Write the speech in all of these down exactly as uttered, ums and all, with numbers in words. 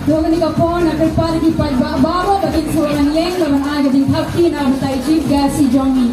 To kane ka por nga kyrpad ïa ki paidbah baroh ba kin sa wan ïeng ban ai ka jingthap kti na ka bynta i Chief Guest jong ngi.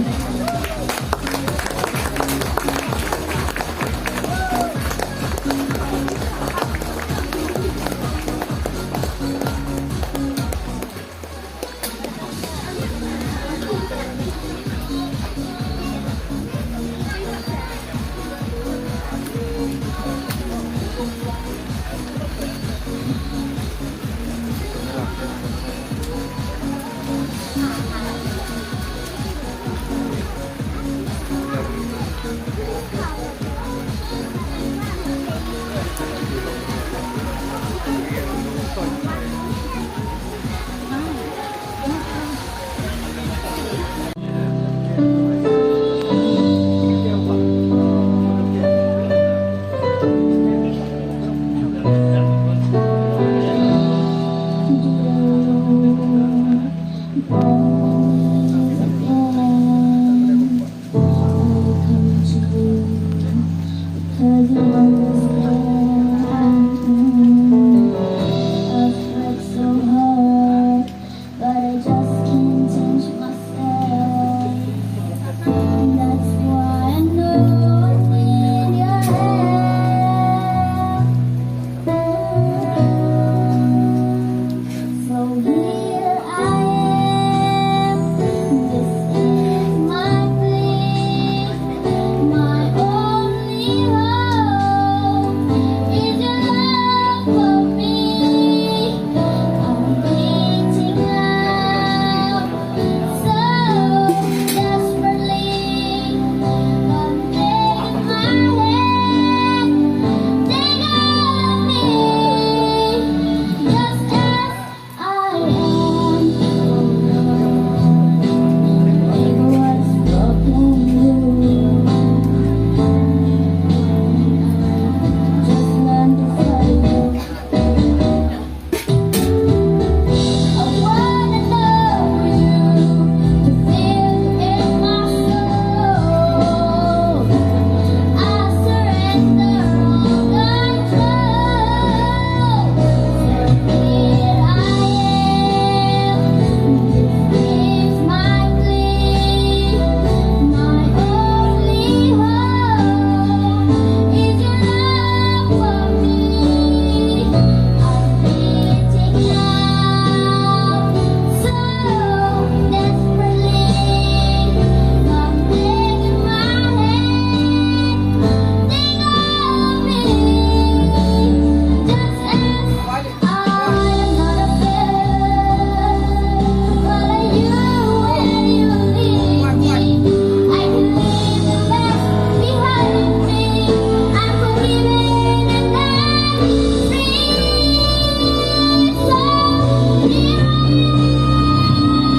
But I just can't change myself. That's why I know I need your help. So here I am. This is my plea. My only hope is your love for me. I'm reaching out so desperately. Come take my hand, take hold of me, just as I am. It was broken you. Just learn to follow. I wanna know you to feel in my soul. I surrender all control. So here I am. This is my plea. My only hope is your love for me. I'm reaching out so desperately. Come take my hand, take hold of me, just as I am not afraid. Follow you where you lead me. I can leave the past behind me. I'm forgiven and I'm free. So here I am.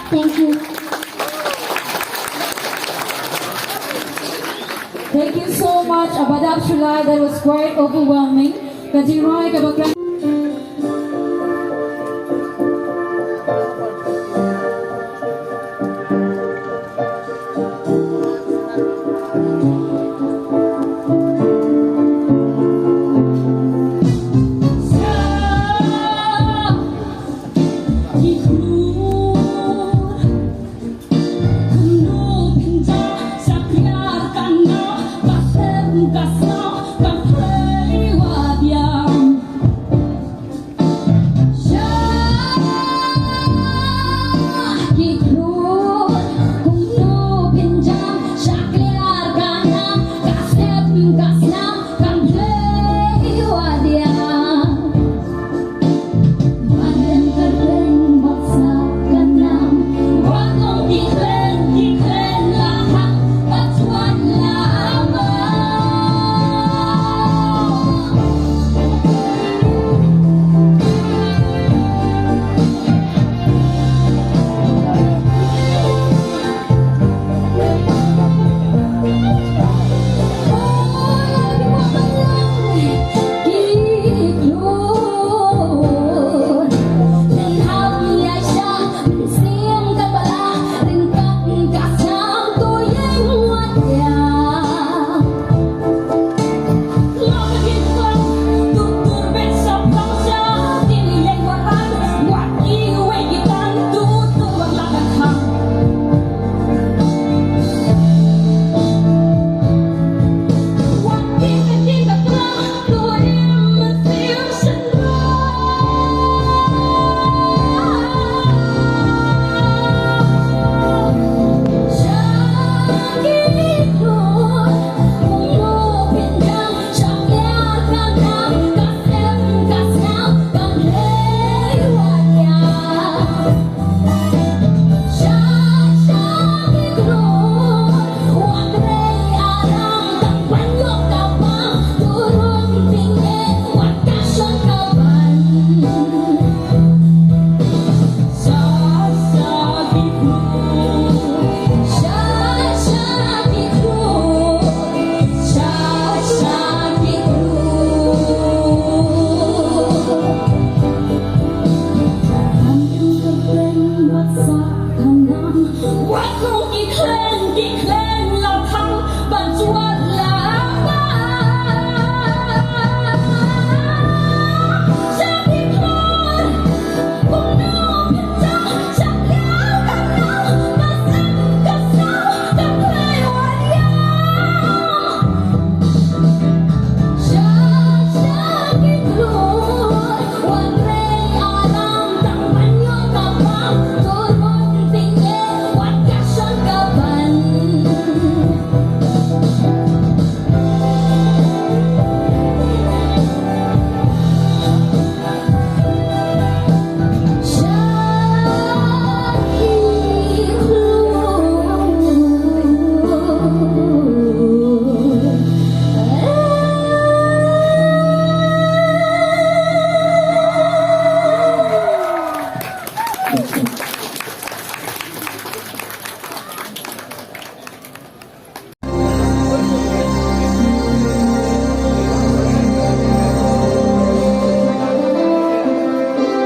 Thank you. Thank you so much, Abadab Shulai. That was quite overwhelming. Ka jingrwai kaba kren.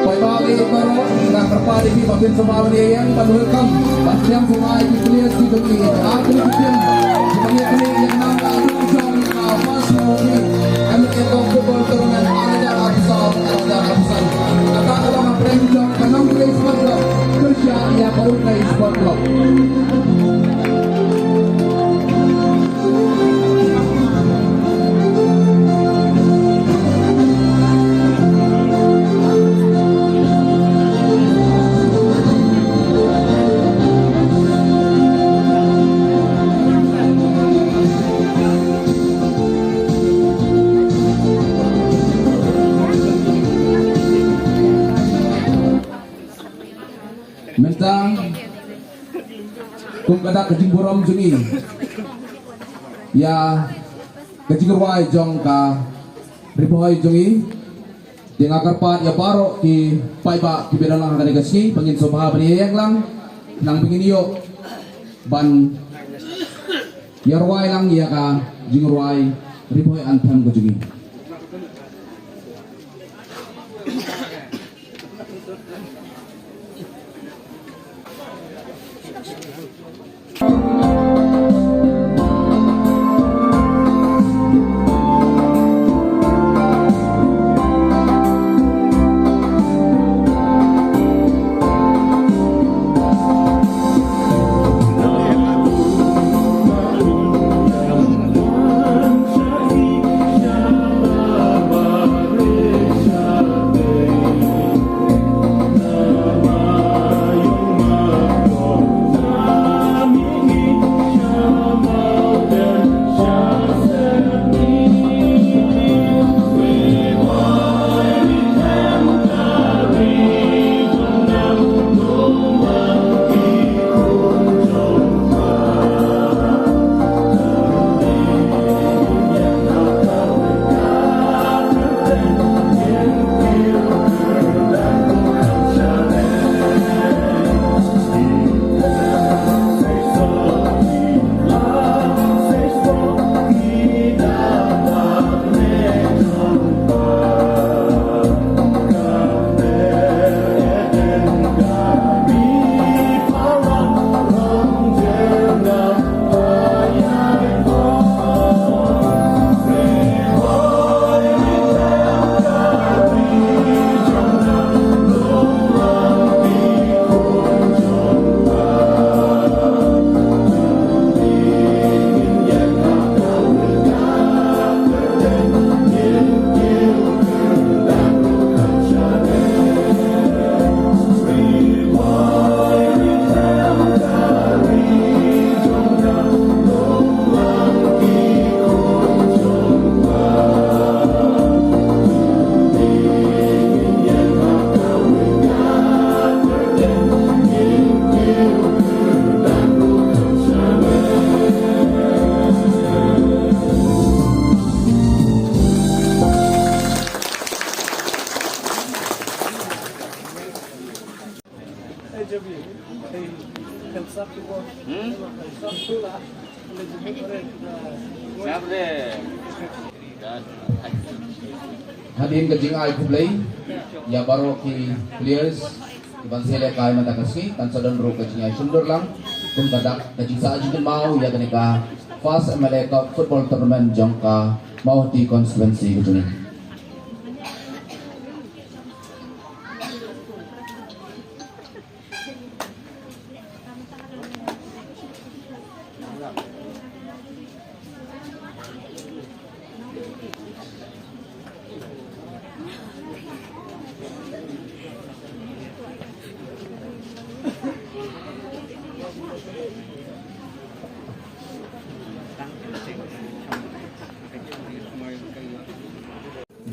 Paidbah baroh, nga kyrpad ïa phi ba phin sngewbha ban ïeng ban welcome, ban trei sngewbha ïa ki players ki jong ngi. Ar tylli ki team kiba ngi ïa kane ïa ka nam ka adong jong ka first round ni. Ka mut ka football tournament ar hajar arphew saw, ar hajar arphew san. Kata ka long ka pyrshah jong ka Nongkrem Sport Club pyrshah ïa ka Umnai Sport Club. Mynta, kum ka dak ka jingburom jong ngi ïa ka jingrwai jong ka Ri Bhoi jong ngi, te nga kyrpad ïa baroh ki paidbah kiba dang lang ha kane ka sngi ba ngin sngewbha ban ïeng lang, nang ba ngin ïoh ban ïarwai lang ïa ka jingrwai Ri Bhoi Anthem ka jong ngi. Hadien ka jingai khublei ïa baroh ki players kiban sa lehkai mynta ka sngi, kan sa don ruh ka jingïashim dur lang kum ka dak ka jingsah jingkynmaw ïa kane ka first M L A Cup football tournament jong ka Mawhati constituency ka jong ngi.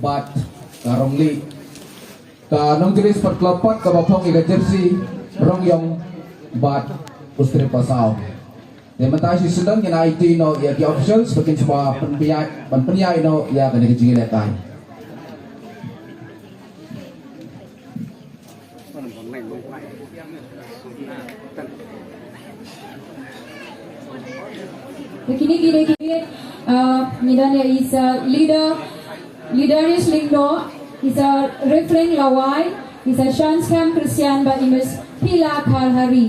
Bad ka rong lieh. Ka Nongthymmai Sports Club pat kaba phong ïa ka jersey rong ïong bad u strip ba saw. Te mynta shi sdang ngin aiti noh ïa ki officials ba kin shu ban pynïaid, ban pynïaid noh ïa kane ka jingïalehkai. Kine ki dei ki, ah, ngi don ïa i Sir Leader, Leader Darius Lyngdoh, i Sir Refrain Lawai, i Sir Shanskham Christian bad i Miss Pila Kharhari.